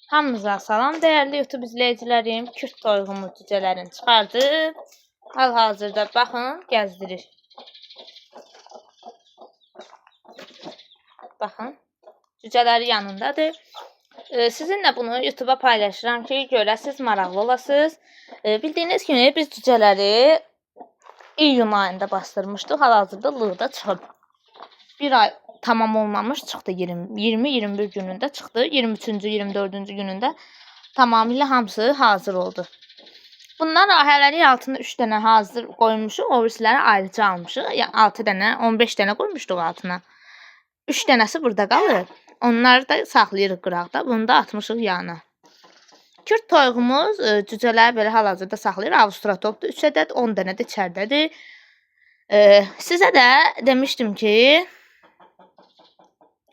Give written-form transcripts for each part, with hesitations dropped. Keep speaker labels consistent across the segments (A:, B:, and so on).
A: Hamınıza salam dəyərli YouTube izləyicilərim. Kürt toyuğumuz cücələrini çıxardı. Hal-hazırda baxın, gəzdirir. Baxın, cücələri yanındadır. Sizinlə bunu YouTube'a paylaşıram ki, görəsiniz, maraqlı olasınız. Bildiyiniz kimi biz cücələri iyun ayında bastırmışdıq. Hal-hazırda lığda çıxıb. Bir ay tamam olmamış çıxdı, 20-21 günündə çıxdı. 23-cü, 24-cü günündə tamamilə hamısı hazır oldu. Bunlar hələlik altında 3 dənə hazır qoymuşuq, o birisiləri ayrıca almışıq. Yəni 6 dənə, 15 dənə qoymuşduq altına. 3 dənəsi burada qalır. Onları da saxlayırıq qıraqda. Bunu da atmışıq yana. Kürt toyuğumuz cücələri belə hal-hazırda saxlayır. Avstratopdur. 3 ədəd, 10 dənə də içəridədir. Sizə də demişdim ki,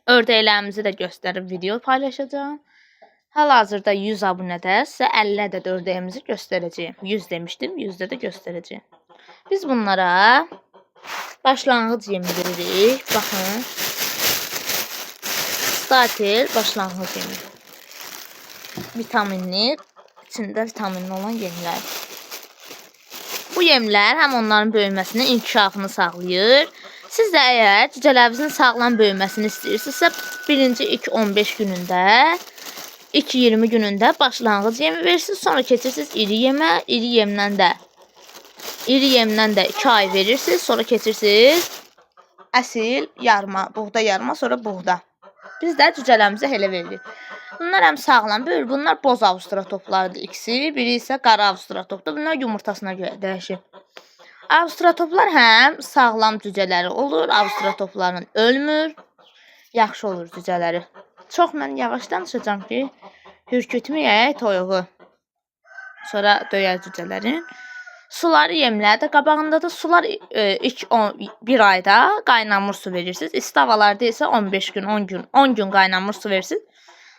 A: ördəklərimizi də göstərib video paylaşacağam. Hal-hazırda 100 abunədə sizə 50 ədəd ördəyimizi göstərəcəyim. 100 demişdim, 100-də də göstərəcəyim. Biz bunlara başlanğıc yemi veririk. Baxın. Starter başlanğıc yemi. Vitaminli, içində vitaminli olan yemlər. Bu yemlər həm onların böyüməsini, inkişafını sağlayır. Siz də əgər cücələrinizin sağlam böyüməsini istəyirsinizsə, birinci ilk 15 günündə, ilk 20 günündə başlanğıc yemi verirsiniz, sonra keçirsiniz iri yemə, iri yemdən də 2 ay verirsiniz, sonra keçirsiniz əsil yarma, buğda yarma, sonra buğda. Biz də cücələrimizə elə veririk. Bunlar həm sağlam böyür, bunlar boz avstratoplardır ikisi, biri isə qara avstratopdur. Bunlar yumurtasına görə dəyişir. Avstratoplar həm sağlam cücələri olur, avstratopların ölmür, yaxşı olur cücələri. Çox mən yavaş danışacağam ki, hürkütməyək toyuğu. Sonra döyər cücələrin. Suları yemlər də qabağındadır. Sular ilk 1 ayda qaynamır su verirsiniz. İsti havalarda isə 15 gün, 10 gün, 10 gün qaynamır su verirsiniz.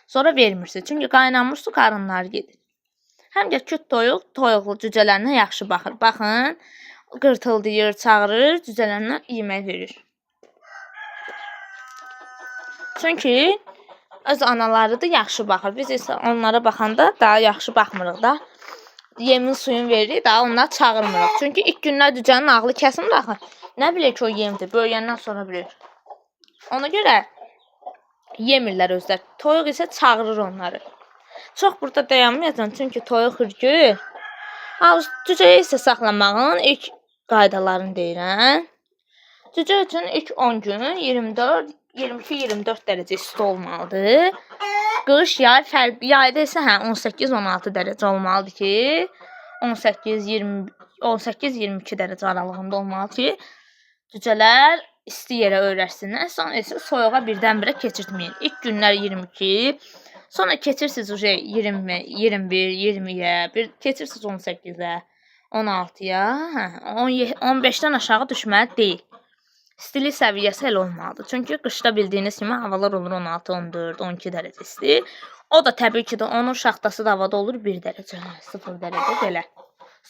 A: Sonra vermirsiniz. Çünki qaynamır su qarınları gedir. Həm də küt toyuq toyuqlu cücələrinə yaxşı baxır. Baxın, qırtıldayır, çağırır, cücələrinə yemək verir. Çünki öz anaları da yaxşı baxır. Biz isə onlara baxanda daha yaxşı baxmırıq da. Yemin suyun veririk, daha onları çağırmırıq. Çünki ilk günlər cücənin ağlı kəsmir axı. Nə bilir ki, o yemdir. Böyüyəndən sonra bilir. Ona görə yemirlər özləri. Toyuq isə çağırır onları. Çox burada dayanmayacağam, çünki toyuq hürgür. Cücəyi isə saxlamağın ilk qaydalarını deyirəm. Cücə üçün ilk 10 gün 24, 22-24 dərəcə isti olmalıdır. Qış, yay fərq, yayda isə hə 18-16 dərəcə olmalıdır ki, 18-20, 18-22 dərəcə aralığında olmalıdır ki, cücələr isti yerə öyrəşsinlər. Sonra isə soyuğa birdən-birə keçirtməyin. İlk günlər 22, sonra keçirsiniz uje 20, 21, 20-yə, bir keçirsiniz 18-ə, 16-ya, hə, 15-dən aşağı düşməli deyil. İstilik səviyyəsi elə olmalıdır. Çünki qışda bildiyiniz kimi havalar olur 16, 14, 12 dərəcə isti. O da təbii ki də onun şaxtası da havada olur 1 dərəcə, 0 dərəcə belə.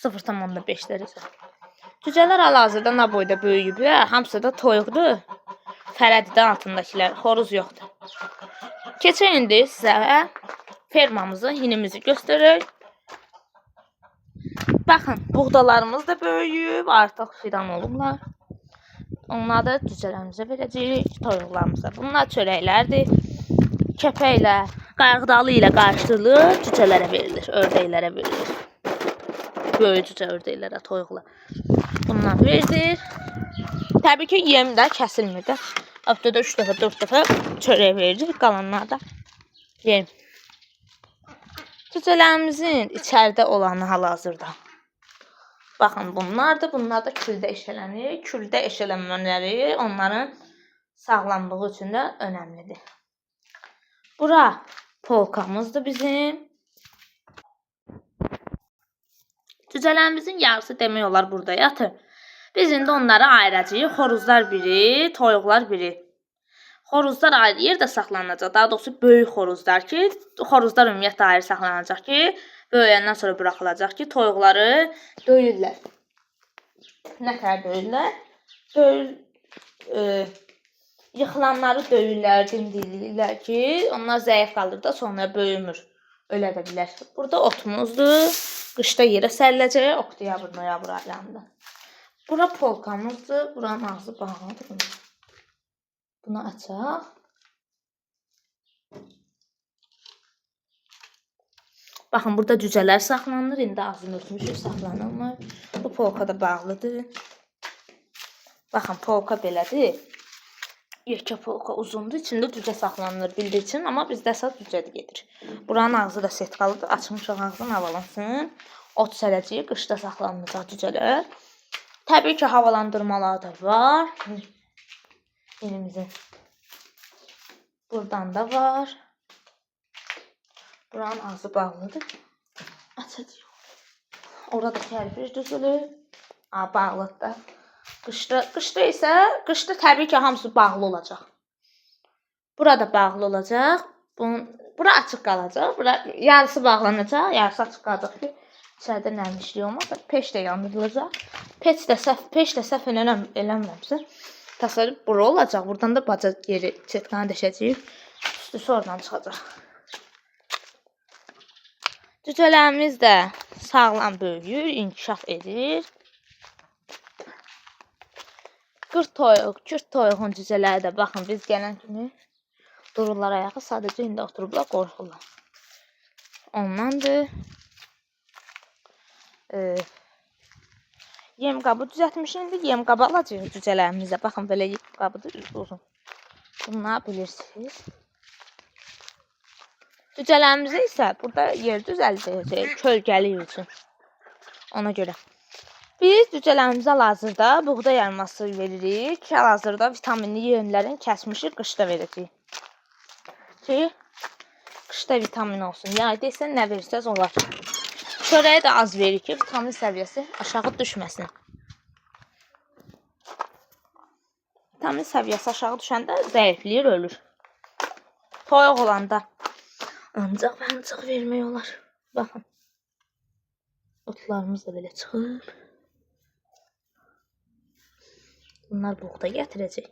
A: 0,5 dərəcə. Cücələr hal-hazırda nə boyda böyüyüblər, hamısı da toyuqdur. Fərədir də altındakılar, xoruz yoxdur. Keçək indi sizə fermamızı, hinimizi göstərək. Baxın, buğdalarımız da böyüyüb, artıq fidan olublar. Onları da cücələrimizə verəcəyik, toyuqlarımıza. Bunlar çörəklərdir. Kəpəklə, qarğıdalı ilə qarışdırılır, cücələrə verilir, ördəklərə verilir. Böyük cücə ördəklərə, toyuqlar. Bundan verilir. Təbii ki, yem də kəsilmir də. Haftada 3 dəfə, 4 dəfə çörək veririk, qalanlar da yem. Cücələrimizin içəridə olanı hal-hazırda. Baxın, bunlardır. Bunlar da küldə eşələnir. Küldə eşələnmələri onların sağlamlığı üçün də önəmlidir. Bura polkamızdır bizim. Cücələrimizin yarısı demək olar burada yatır. Biz indi onları ayıracağıq. Xoruzlar biri, toyuqlar biri. Xoruzlar ayrı yerdə saxlanacaq. Daha doğrusu böyük xoruzlar ki, xoruzlar ümumiyyətlə ayrı saxlanacaq ki, böyüyəndən sonra buraxılacaq ki, toyuqları döyürlər. Nə tər döyürlər? Yıxılanları döyürlər, dimdikləyirlər ki, onlar zəif qalır da sonra böyümür. Ölə də bilər. Burada otumuzdur. Qışda yerə səriləcək oktyabr, noyabr aylarında. Bura polkamızdır. Buranın ağzı bağlıdır. Bunu açaq. Baxın, burada cücələr saxlanılır. İndi ağzını örtmüşük, saxlanılmır. Bu polka da bağlıdır. Baxın, polka belədir. Yekə polka uzundur. İçində cücə saxlanılır bildirçin, amma bizdə əsas cücədir gedir. Buranın ağzı da setkalıdır. Açmışıq ağzını havalansın. Ot sərəcəyik, qışda saxlanılacaq cücələr. Təbii ki, havalandırmalar da var. Yerimizin buradan da var. Buranın ağzı bağlıdır. Açacağıq. Orada kərpir düzülür. A, bağlıdır da. Qışda isə, qışda təbii ki, hamısı bağlı olacaq. Burada bağlı olacaq. Bura açıq qalacaq. Bura yarısı bağlanacaq, yarısı açıq qalacaq ki, içəridə nəmişlik olmaz. Peş də yandırılacaq. Peç də səhv eləmirəmsə, tasarruf bura olacaq. Buradan da baca yeri çetkanı deşəcəyik. Üstüsü oradan çıxacaq. Cücələrimiz də sağlam böyüyür, inkişaf edir. Qırt toyuq, Kürt toyuğun cücələri də baxın biz gələn kimi dururlar ayağa. Sadəcə indi oturublar, qorxurlar. Ondandır. Yem qabı düzəltmişik. İndi yem qabı alacağıq cücələrimizə. Baxın belə yem qabıdır, uzun. Bunları bilirsiniz. Cücələrimizə isə burada yer düzəldəcəyik kölgəlik üçün. Ona görə. Biz cücələrimizə hal-hazırda buğda yarması veririk. Hal-hazırda vitaminli yemlərin kəsmişik, qışda verəcəyik. Ki, qışda vitamin olsun. Yayda isə nə versəz olar. Çörəyi də az veririk ki, vitamin səviyyəsi aşağı düşməsin. Vitamin səviyyəsi aşağı düşəndə zəifləyir, ölür. Toyuq olanda ancaq və ancaq vermək olar. Baxın. Otlarımız da belə çıxır. Bunlar buğda gətirəcək.